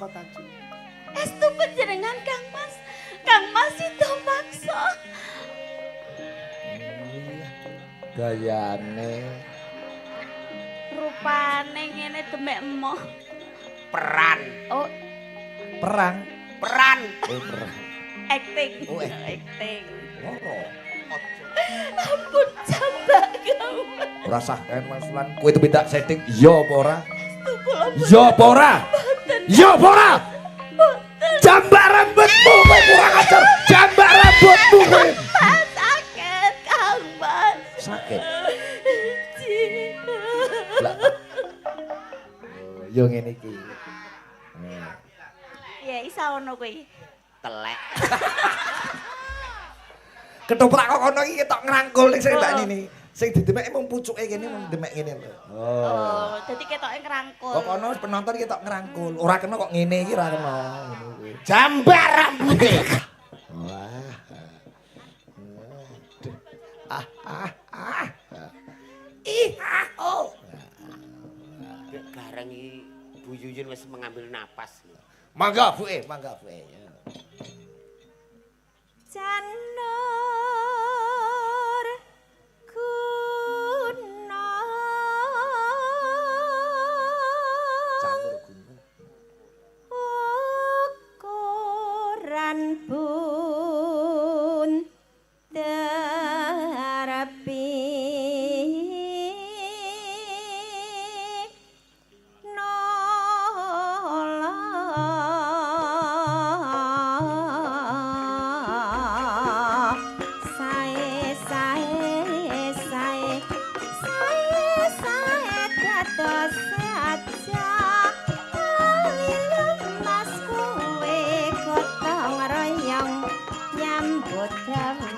teko ta, Ju? Estu panjenengan Kang Mas. Kang Mas itu maksa. Gayane rupane ngene demek emoh. Peran. Oh, perang. Peran. Oh, perang. Acting. Oh, acting. Loro. Ampun jambak Kang Mas. Ora sah kan Mas Lan, kowe tumindak setting iya apa ora? Estu kula Iya apa ora? Iya apa ora? Jambak rambutmu kowe kurang ajar. Jambak rambutmu kowe. Sakit Kang Mas. Sakit. Ji. Lah. Yo ngene iki. Ya isa ono kowe. Telek. Ketoprak kok kono iki ketok ngrangkul ning sing tak ngene. Sing didemek mung pucuke kene mung demek ngene lho. Oh, dadi ketoke ngrangkul. Kok kono penonton ketok ngrangkul. Ora kena kok ngene iki ora kena ngono kuwi. Jambak rambute. Wah. Aduh. Ah ah ah. Ih ah oh. Nek gareng iki Bu Yuyun wis mengambil napas. Mangga Bu e, mangga Bu e. Janur guna. Janur guna. Ukuran bun terapi nola sae sae sae sae sae dados aja lemas kuwe gotong royong nyambut gawe.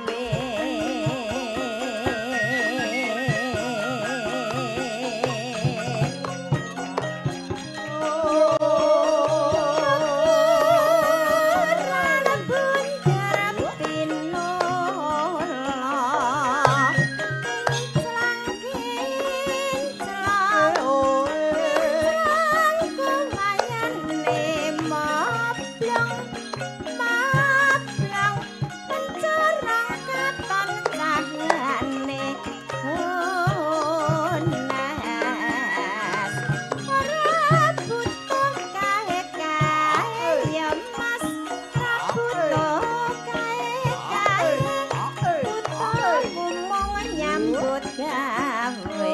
Nyambut gawe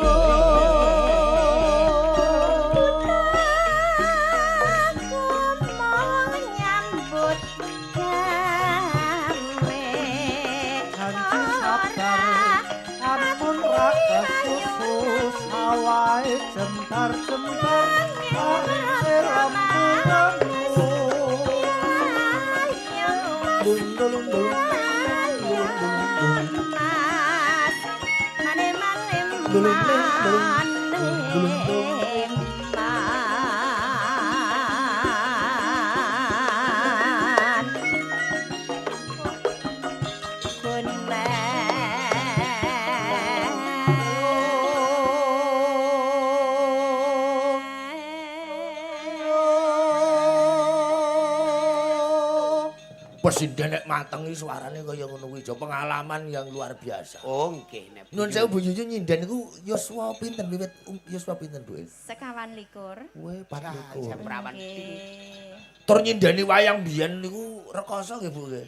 aku mung nyambut gawe. Janji sabar ampun ra kesusu sawahe jembar-jembar paringe rambutmu. Dul dul dul. Mas mane mane Dul, dul, dul. mane Dul, dul. man. Presiden nek mateng iki suarane kaya ngono kuwi, Jo. Pengalaman yang luar biasa. Oh nggih nek. Nuwun sewu Bu Yuyun nyinden niku yuswa pinten wiwit yuswa pinten Bu? Sekawan likur. Kowe 24. Perawan. Nggih. Tur nyindeni wayang biyen niku rekoso nggih Bu nggih.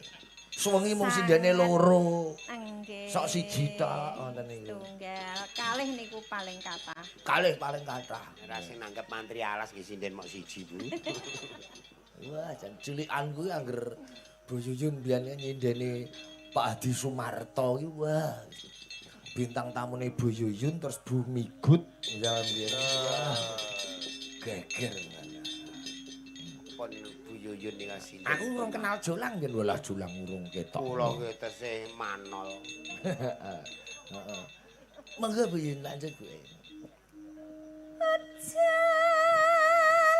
Suwengi mung sindene loro. Nggih. Sok siji tok ngoten niku. Tunggal kalih niku paling kathah. Kalih paling kathah. Ora sing nanggep mantri alas nggih sinden mok siji Bu. Wah, jan cilikan kuwi angger Bu Yuyun biyen nyindeni Pak Hadi Sumarto iki wah. Bintang tamune Bu Yuyun terus Bu Migut jaman biyen. Wah. Geger. Pun Bu Yuyun nika sinden. Aku urung kenal Jolang yen welah Jolang urung ketok. Kula nggih tesih manol. Heeh. Monggo Bu Yuyun lanjut Bu. Aja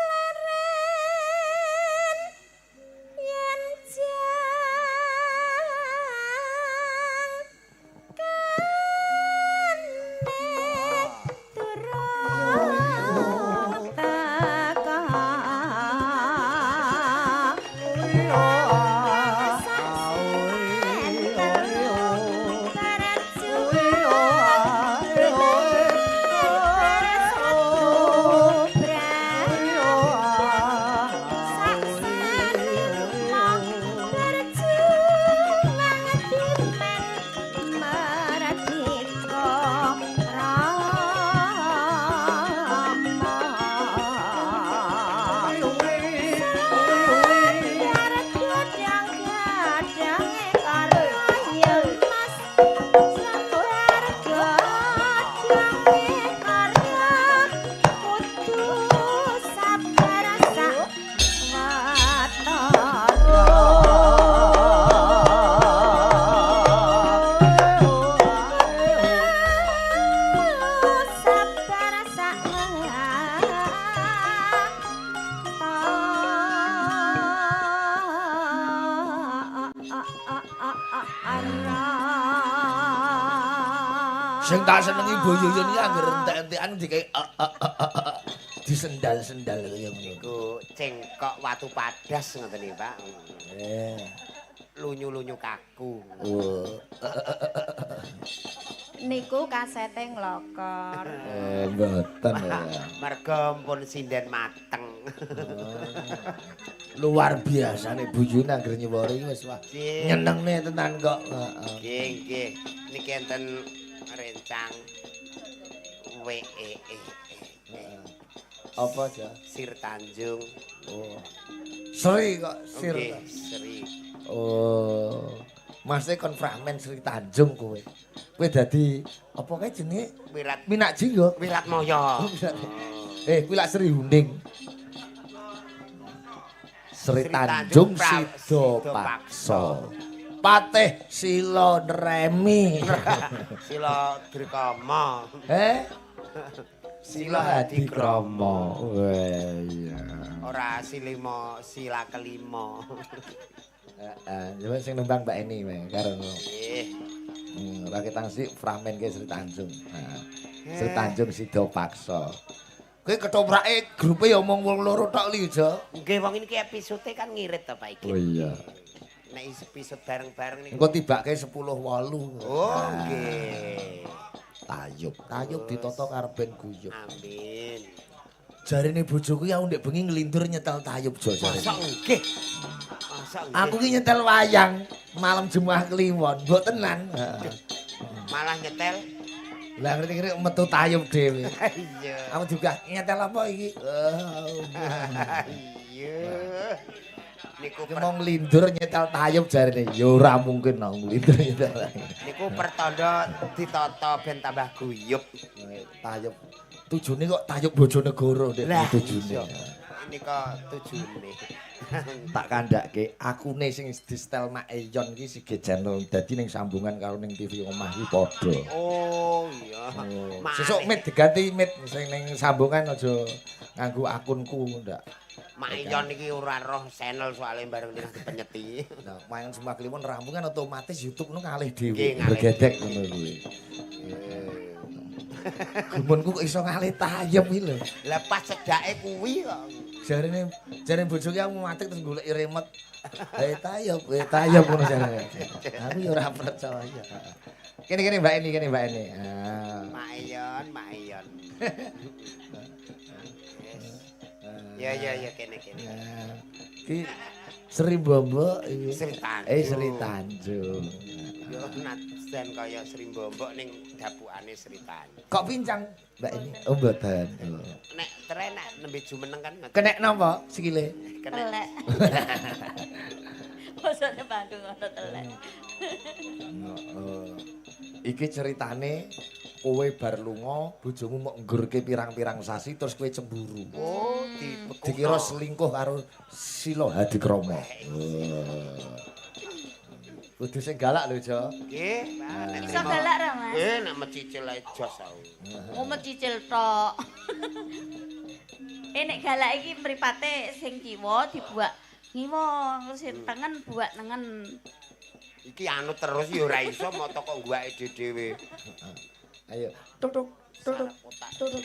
leren yen jang kane turun teka. Sing tak senengi Bu Yuyun iki anggere entek-entekan dikai disendal-sendal kaya ngono. Iku cengkok watu padas ngoten iki, Pak. Eh. Lunyu-lunyu kaku. Oh. Niku kasete nglokor. Mboten ya. Merga pun sinden mateng. Luar biasa nek Bu Yuyun anggere nyuwari wis wah. Nyenengne tenan kok. Heeh. Nggih, nggih. Niki enten rencang W E E E. Apa aja? Sir Tanjung. Oh. Sri kok Sir. Nggih, Sri. Oh. Masih kon fragmen Sri Tanjung kowe. Kowe dadi apa kae jenenge? Wirat Minak Jinggo. Wiratmaya. Oh, eh, kuwi lak Sri Huning. Sri Tanjung Sida Paksa. Patih Sila Nremi. Sila Drikama. Eh? Sila Hadikrama. Wah, iya. Ora silima, sila kelima. Heeh, coba sing nembang Mbak Eni wae karo. Nggih. Ora ketang sik fragmen ke Sri Tanjung. Heeh. Sri Tanjung Sida Paksa. Kowe ketoprake grupe ya omong wong loro tok li, Jo. Nggih, wong iki episode kan ngirit to, Pak iki. Oh iya. Nek episode bareng-bareng niku. Engko tibake 10.08. Oh, nggih. Tayub, tayub ditata karo ben guyub. Amin. Jarine bojoku ya ndek bengi nglindur nyetel tayub Jo jarine. Masa nggih. Masa nggih. Aku ki nyetel wayang malam Jumat Kliwon, mbok tenan. Heeh. Malah nyetel. Lah ngerti-ngerti metu tayub dhewe. Iya. Aku juga nyetel apa iki? Iya. Niku Iki mau nglindur nyetel tayub jarine. Ya ora mungkin no nglindur nyetel. Niku pertanda ditata ben tambah guyub. Tayub. Tujune kok tayub Bojonegoro ndek Lah, tujune. iya. Nika tujune. Tak kandhake akune sing di-setel Mak Eyon iki sige channel dadi ning sambungan karo ning TV omah iki padha. Oh iya. Oh. Sesuk mit diganti mit sing ning sambungan aja nganggo akunku ndak. Mak Eyon iki ora roh channel soalé bareng ning dipenyeti. Nah, wayang Semua Kliwon rampung kan otomatis YouTube nu ngalih dhewe. Nggih, ngalih Bergedek ngono kuwi. Gumunku kok iso ngalih tayub iki lho. Lah pas cedake kuwi kok. Jarine jarine bojoku aku matik terus goleki remote. Eh tayub, eh tayub ngono jarine. Aku ya ora percaya. Kene-kene Mbak Eni, kene Mbak Eni. Ah. Mak Eyon, Mak Eyon. Ya ya ya kene kene. Ki Sri Bombok iki. Sri Tanjung. Eh Sri Tanjung. Yo najan kaya Sri Bombok ning dapukane Sri Tanjung. Kok pincang Mbak Eni? Oh mboten. Oh. Nek tren nek nembe jumeneng kan ngoten. Kenek napa sikile? Kenek. Telek. Bosone Bandung ana telek. Heeh. Iki ceritane kowe bar lunga, bojomu mok nggurke pirang-pirang sasi terus kowe cemburu. Oh, dibekukno. Dikira selingkuh karo Sila Hadikrama. Kudu sing galak lho, Jo. Nggih, Pak. Nek Iso galak ra, Mas? Nek mecicil ae jos aku. Oh, mecicil tok. Nek galak iki mripate sing kiwa dibuak ngiwa, sing tengen buak nengen. Iki anut terus ya ora iso moto kok guwake dhewe. Ayo, tuk tuk tuk tuk. Tuk tuk.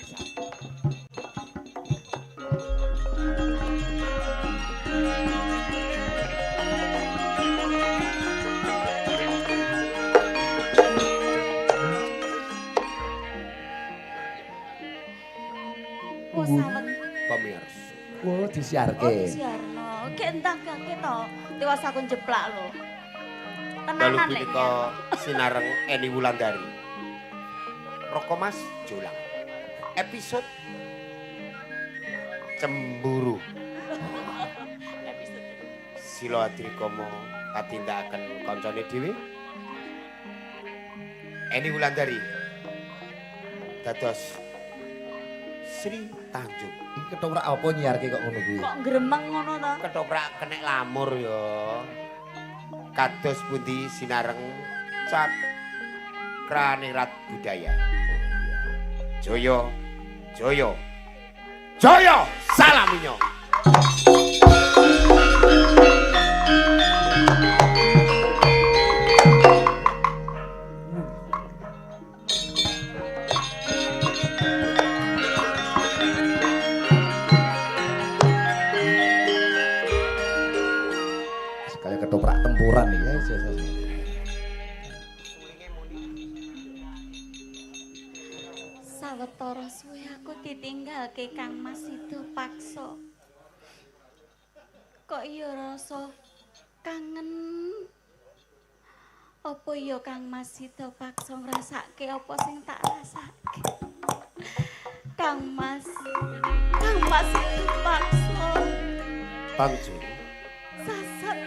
Oh, sawet. Pemirsa. Oh, disiarke. Oh, disiarno. Oke, entang kake to. Tiwas aku njeplak lho. Dalu Tenanan lek. punika sinareng Eni Wulandari. Roko Mas Jolang. Episode Cemburu. Episode. Sila Adrikama katindakaken kancane dhewe. Eni Wulandari dados Sri Tanjung. Iki ketoprak apa nyiarke kok ngono kuwi? Kok gremeng ngono to? Ketoprak kenek lamur ya. Kados pundi sinareng Cakranirat budaya. Jaya Jaya Jaya salaminyo. Campuran iki. Sawetara suwe aku ditinggalke Kang Mas Sido Paksa. Kok iya rasa kangen. Apa iya Kang Mas Sido Paksa ngrasake apa sing tak rasake? Kang Mas, Kang Mas Sido Paksa. Tanjung. Sasat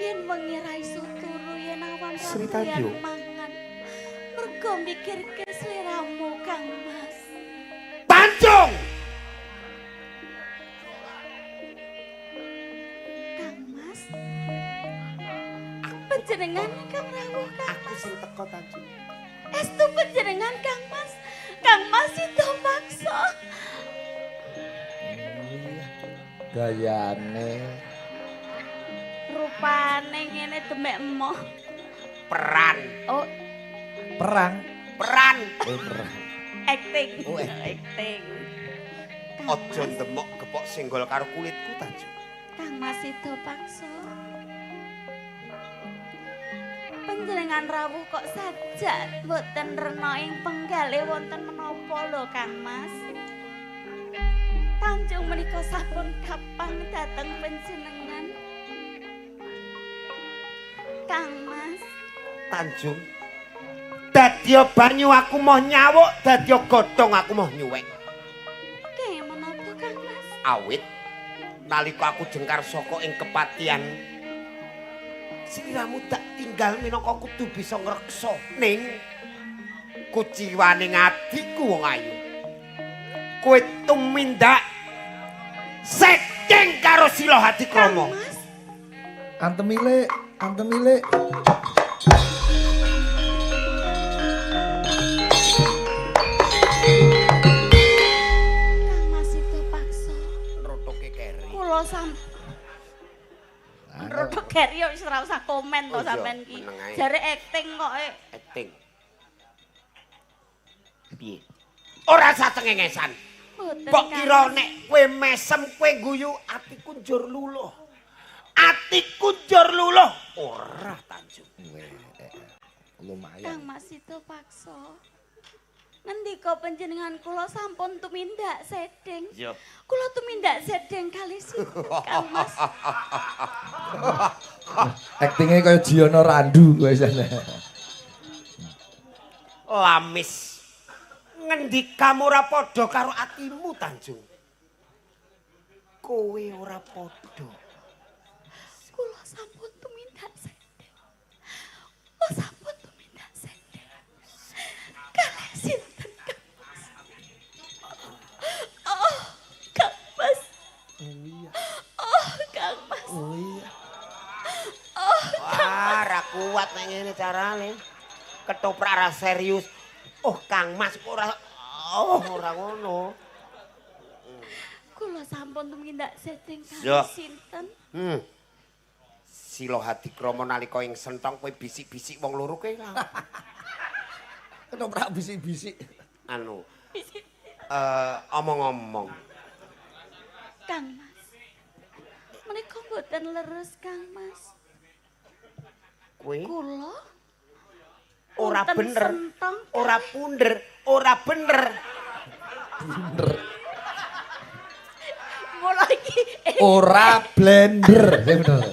yen wengi ra iso turu yen awan ra Sri Tanjung. mangan. Mergo mikirke sliramu Kang Mas. Tanjung. Kang Mas. Panjenengan ingkang rawuh Kang Aku Mas. sing teko Tanjung. Estu panjenengan Kang Mas. Kang Mas Sido Paksa. Gayane Rupane ngene demek emoh. Peran. Oh, perang. Peran. Oh, perang. acting. Oh, acting. Acting. Kang Aja Mas, ndemok gepok senggol karo kulitku Tanjung. Kang Mas Sido Paksa. Panjenengan rawuh kok sajak mboten rena ing penggale wonten menapa lho Kang Mas. Tanjung menika sampun kapang dhateng panjenengan. Kang Mas, Tanjung. Dadya banyu aku moh nyawuk, dadya godhong aku moh nyuwek. kaya menapa Kang Mas? Awit nalika aku jengkar saka ing kepatian sliramu tak tinggal minangka kudu bisa ngreksa ning kuciwane atiku wong ayu. Kowe tumindak sedeng karo Sila Hadikrama. Kang Mas, Antemile, antemile. Kang Mas Sido Paksa. Rotoke keri. Kula sam Rotok keri wis ora usah komen to Oh iya, sampean ki. meneng ae. Jare acting kok e. Acting. Piye? Ora usah cengengesan. Mboten, Mbok Kang kira Mas. nek kowe mesem kowe guyu atiku njur luluh. Atiku njur luluh. Ora Tanjung. Lumayan. Kang Mas Sido Paksa. Ngendika panjenengan kula sampun tumindak sedeng. Iya. Kula tumindak sedeng kali sinten Kang Mas. Aktingnya kaya Jiono Randu kowe sana. Lamis. Ngendikamu ora padha karo atimu Tanjung. Kowe ora padha. Kula sampun tumindak sedeng. Kula sampun tumindak sedeng. Kalih sinten Kang Mas. Oh, Kang Mas. Oh, Kang Mas. Oh iya. Wah, ora kuat nek ngene carane. Ketoprak ora serius. Oh, Kang Mas kok ora oh ora ngono. Kula sampun tumindak sedeng Ya. kalih sinten. Sila Hadikrama nalika ing sentong kowe bisik-bisik wong loro kowe lah. Ketoprak bisik-bisik. Anu. Omong-omong. Kang Mas. Menika mboten leres Kang Mas. Kowe Kula ora wonten bener. sentong Ora punder, ora bener. Mula iki Ora blender, sing bener.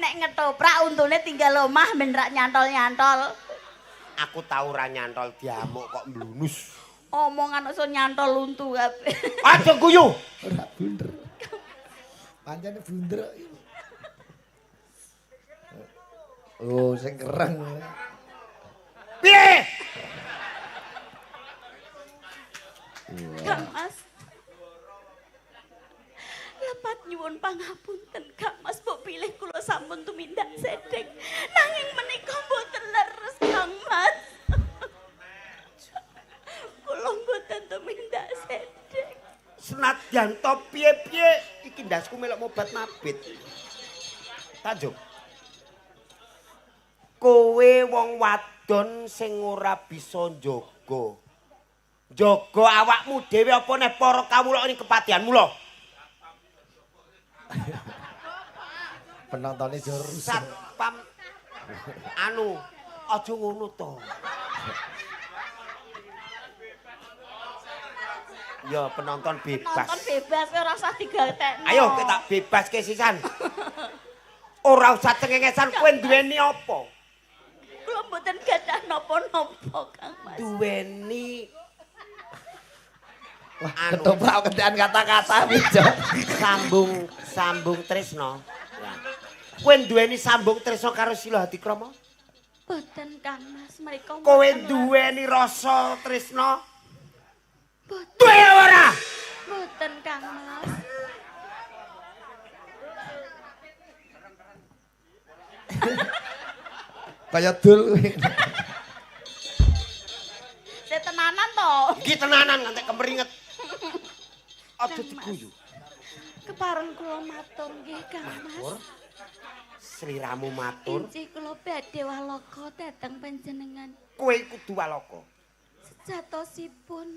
nek ngetoprak untune tinggal omah ben rak nyantol-nyantol. Aku tau ora nyantol diamuk kok mlunus. Omongan iso nyantol untu kabeh. Aja guyu. Ora bunder. Pancen bunder. Oh, sing kereng. Piye? Kang Mas. Lepat nyuwun pangapunten Kang Mas mbok pilih kula sampun tumindak sedeng. Nanging menika mboten leres Kang Mas. Kula mboten tumindak sedeng. Senadyan to piye-piye iki ndasku melok mobat mabit. Tanjung. Kowe wong wadon sing ora bisa njaga. Njaga awakmu dhewe apa neh para kawula ing kepatihanmu lho. Penontone jurus. Satpam anu aja ngono to. Ya penonton bebas. Penonton bebas ora usah digatekno. Ayo kita bebaske sisan. Ora usah cengengesan kowe duweni apa? Kula mboten gadah napa-napa, Kang Mas. Duweni Wah, anu. Ketoprak kentekan kata-kata pijo. Sambung tresno. Kowe duweni sambung tresno karo Sila Hadikrama? Mboten, Kang Mas, mriko. Kowe duweni rasa tresno? Mboten. Duwe ora? Mboten, Kang Mas. Kaya dul kuwi. Saya tenanan to. Iki tenanan ngantek kemringet. Aja diguyu. Kepareng kula matur nggih, Kang Mas. Sliramu matur. Inggih kula badhe walaka dhateng panjenengan. Kowe kudu walaka. Sejatosipun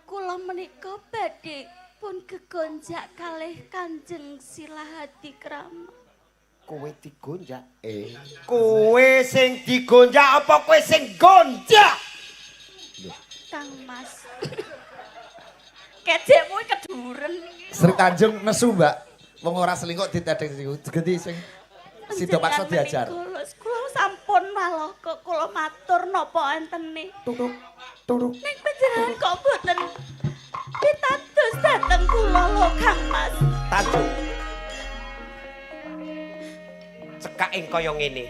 kula menika badhe pun gegonjak kalih Kanjeng Sila Hadikrama. Kowe digonjak? Kowe sing digonjak apa kowe sing gonjak? Kang Mas. Kejekmu keduren iki. Sri Tanjung nesu, Mbak. Wong ora selingkuh ditedheng sing genti sing sida paksa diajar. Kula sampun walaka kula matur napa entene. Tutuk tutuk. Ning panjenengan kok mboten pitados dhateng kula lho, Kang Mas. Tanjung. Cekak ing kaya ngene.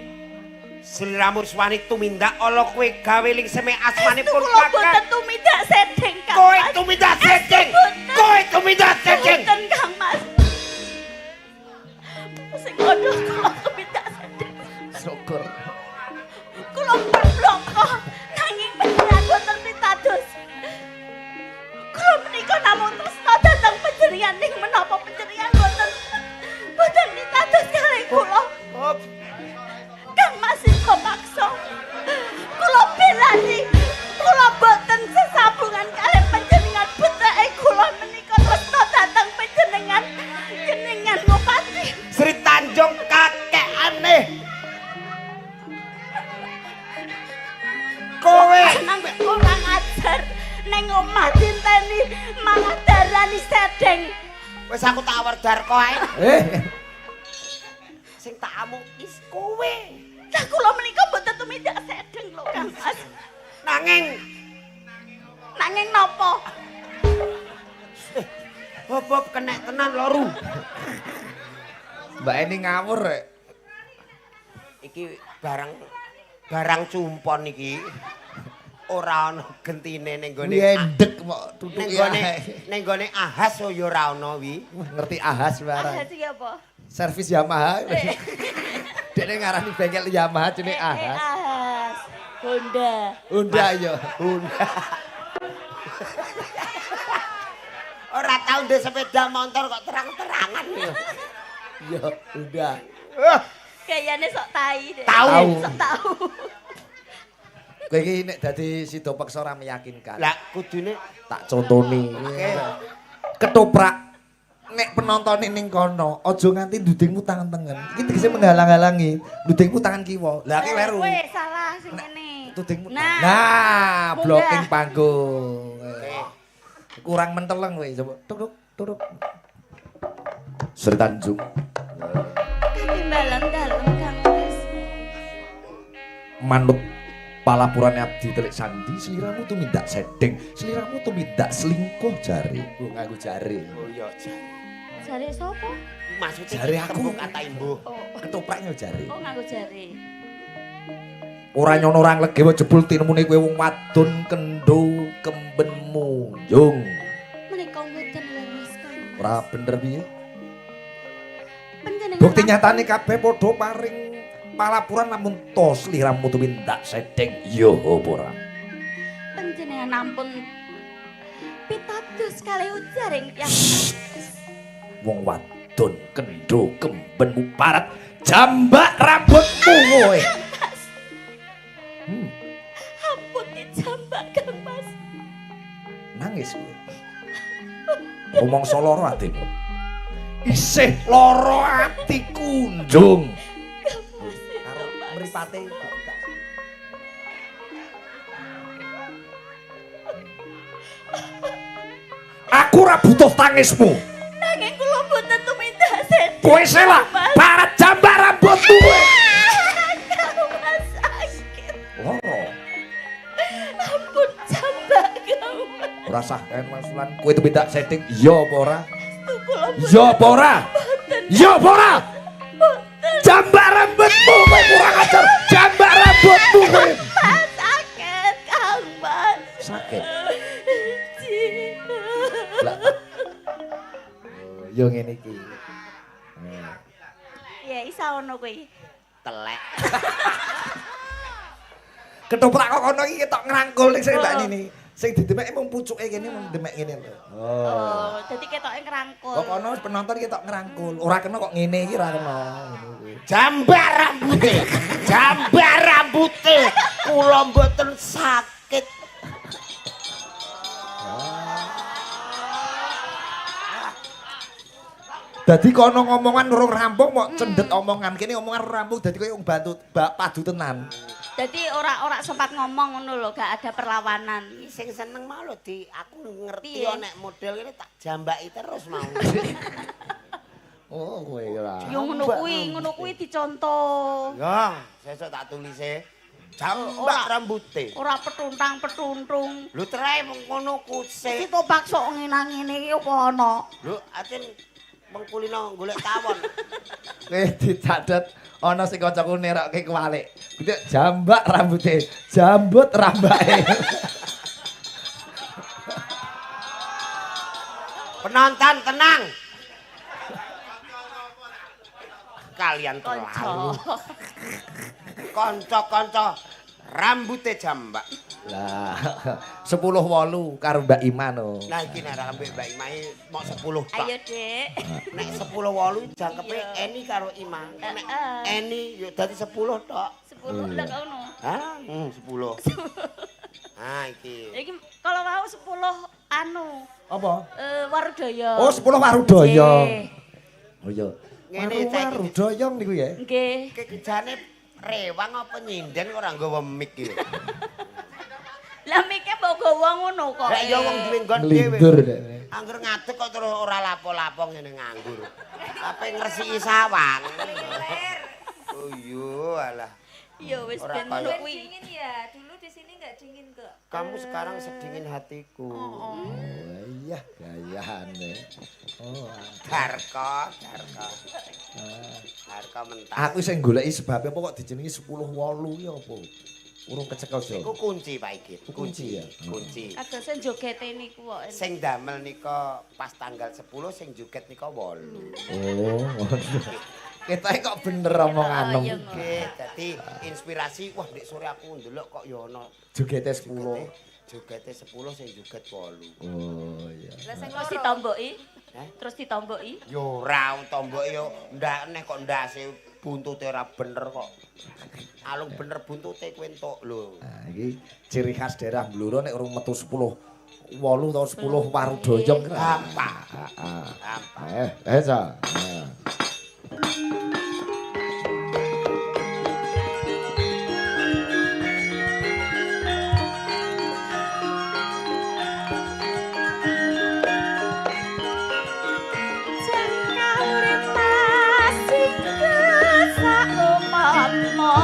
Sliramu wani tumindak ala kowe gawe lingseme asmanipun Kula mboten tumindak sedeng, Kang Mas. Kowe tumindak sedeng. Kowe tumindak sedeng. Mboten, Kang Mas. Sing kandha kula tumindak sedeng. Syukur. Kula pun bloko nanging panjenengan mboten pitados. Kula menika namung tresna dhateng panjenengan ning menapa panjenengan mboten pitados kalih kula. Kang Mas sida paksa. Kula belani, kula boten sesambungan kalih panjenengan putrake kula menika tresna dhateng panjenengan. Jenengan ngopati. Sri Tanjung kakek aneh. Kowe nang kurang ajar neng omah dinteni malah darani sedeng. Wis aku tak werdarko ae. Sing tak amuk is kowe. Lah kula menika mboten tumindak sedeng lho, Kang Mas. Nanging napa? Bobop kenek tenan loru. Mbak Eni ngawur rek. Iki barang cumpon iki. Ora ana gentine ning gone. Endek mok tutuki ae. Ning gone ahas ya ora ana wi. Ngerti ahas barang. Ahas iki apa? Servis Yamaha. Dekne ngarani bengkel Yamaha jenenge ahas. Ahas. Honda. Honda ya. Honda. Ora tau ndek sepeda motor kok terang-terangan ya. Iya, Honda. Kayane sok tai deh. Tau. Sok tau. Kowe iki nek dadi sida peksa ora meyakinkan. Lah kudune tak contoni. Oke. Ketoprak nek penontone ning kono aja nganti ndudingmu tangan tengen. Iki tegese menghalang-halangi. Ndudingmu tangan kiwa. Lah iki kleru. Kowe salah sing ngene. Tudingmu. Nah, blocking panggung. Kurang menteleng kowe coba. Tuk tuk. Sri Tanjung. Ketimbalan dalem Kang Mas. Manut palapurane abdi Telik Sandi, sliramu tumindak sedeng, sliramu tumindak selingkuh jare. Oh, nganggo jare. Oh iya, jare. Jare sapa? Maksudnya jare aku kata imbuh. Oh. Ketopraknya jare. Oh, nganggo jare. Ora nyono ora nglegewa jebul tinemune kowe wong wadon kendo kembenmu njung. Menika mboten leres, Kang. Ora bener piye? Panjenengan Bukti nyatane kabeh padha paring palapuran namun to sliramu tumindak sedeng ya apa ora? Panjenengan ampun pitados kalih ujaring tiyang. Wong wadon kendo kembenmu parat jambak rambutmu kowe. Ampun dijambak Kang Mas. Nangis kowe. Rumangsa lara atimu. Isih lara atiku, Ndung. Karo mripate. Aku ora butuh tangismu. Nanging kula mboten tumindak sedih. Kowe selak barat jambak rambutmu kowe. Kang Mas sakit. Lara. Ampun jambak Kang Mas. Ora sah kaen Mas Wulan, kowe tumindak sedih iya apa ora? Kula Iya apa ora? Iya apa ora? Jambak rambutmu kowe kurang ajar. Jambak rambutmu kowe. Mas sakit Kang Mas. Sakit. Lah. Oh, yo ngene iki. Ya isa ono kowe. Telek. Ketoprak kok kono iki ketok ngrangkul ning sing Mbak Nini. Sing didemek mung pucuke kene mung demek ngene lho. Oh. Oh, dadi ketoke ngrangkul. Kok kono penonton ketok ngrangkul. Ora kena kok ngene iki ora kena ngono kuwi. Jambak rambute. Jambak rambute. Kula mboten sakit. Dadi kono ngomongan urung rampung mok cendet omongan kene omongan rampung dadi koyo wong bantu bak padu tenan. Dadi ora sempat ngomong ngono lho, gak ada perlawanan. Sing seneng mau lho di aku ngerti Piye? nek model ngene tak jambaki terus mau. Oh kowe ora. Yo ngono kuwi dicontoh. Ya, sesuk tak tulise. Jambak rambute. Ora petuntang-petuntung. Lho terae mung ngono kuse. Iki kok paksa ngene-ngene iki apa ana? Lho atin mengkulino golek tawon. Kowe dicatet ana sing kancaku nerokke kuwalik. Kuwi jambak rambute, jambut rambake. Penonton tenang. Kalian terlalu. Kanca-kanca rambute jambak. Lah, 10.8 karo Mbak Iman oh. Lah iki nek rambut Mbak Ima mok 10 tok. Ayo, Dik. Nek 10.8 jangkepe Eni karo Ima. Nek Eni yo dadi 10 tok. 10 lha kok ngono. Hah? 10. Ah iki. Iki kalau mau 10 anu Apa? Warudaya. Oh, 10 Warudaya. Oh iya. Ngene cah iki. Warudaya niku ya. Nggih. Iki jane rewang apa nyinden ora nggawa mic iki. Lah mike mbok gawa ngono kok. Lah iya wong duwe nggon dhewe. Nglindur dek. Angger ngadeg kok terus ora lapo-lapo ngene nganggur. Ape ngresiki sawang. Oh iya alah. Ya wis ben ngono kuwi. Dingin ya, dulu di sini enggak dingin kok. Kamu sekarang sedingin hatiku. Oh iya gayane. Oh. Darko, Darko. Darko mentah. Aku sing goleki sebabe apa kok dijenengi 10.8 iki apa? Urung kecekel jo. Iku kunci Pak iki. Kunci ya? Kunci. Kadose jogete niku kok. Sing damel nika pas tanggal 10, sing joget nika 8. Oh. Ketoke kok bener omonganem. Iya, Nggih, dadi inspirasi wah ndek sore aku ndelok kok ya ana Jogete 10. Jogete 10 sing joget 8. Oh iya. Lah sing Terus loro. ditomboki. Heh? Terus ditomboki. Ya ora tomboke ya ndak neh kok ndase buntute ora bener kok. Alung bener buntute kowe entuk lho. Nah, iki ciri khas daerah Blora nek urung metu 10 8 atau 10 Warudaya. Gampang. Heeh. Gampang. Sa. Tanpa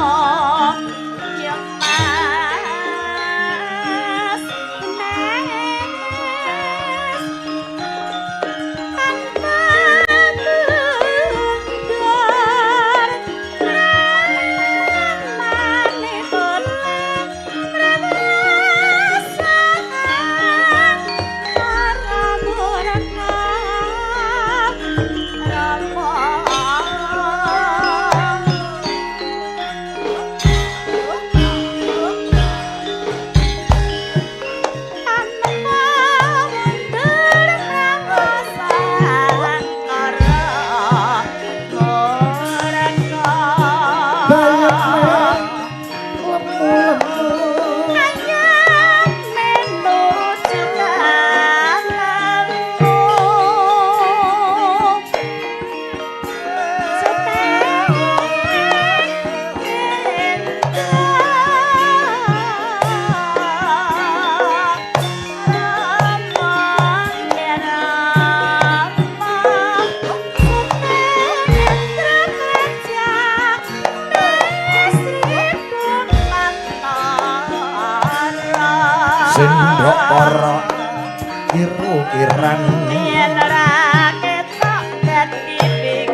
Para kiru-kiran yen ora ketok dadi pikiran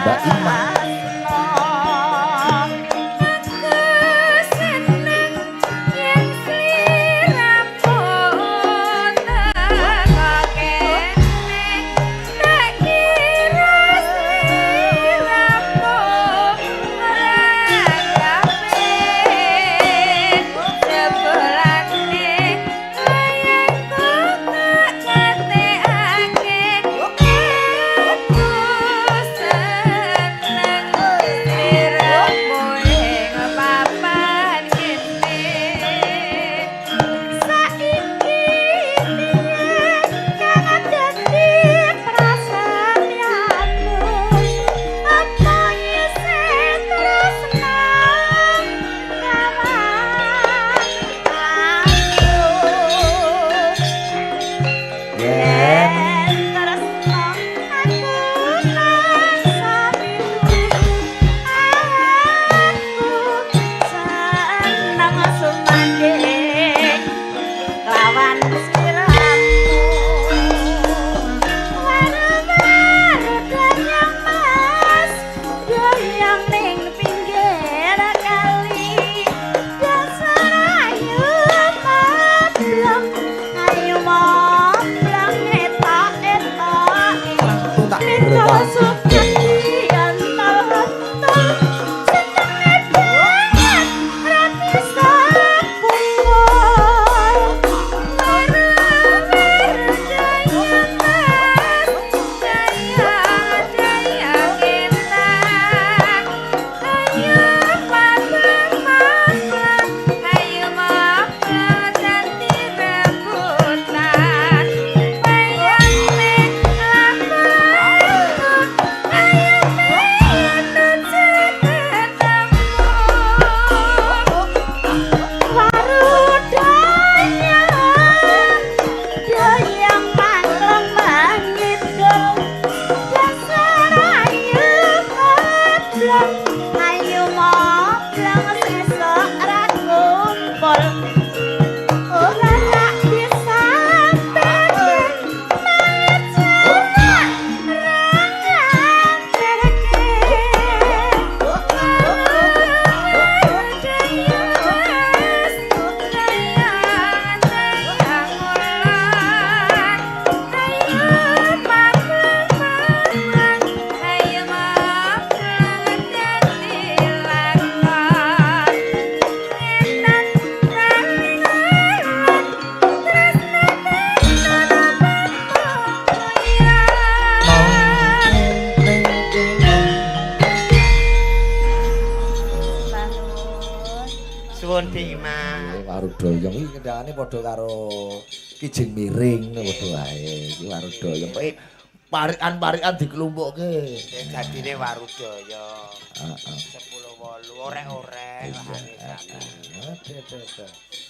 Mbak Ima. Suwun Bima. Warudoyong iki kendangane padha karo Kijing Miring ngono padha wae. Iki Warudoyong. Pokoke parikan-parikan diklumpukke. Dadine Warudaya. Heeh. 10 8 orek-orek lahane sami. Heeh.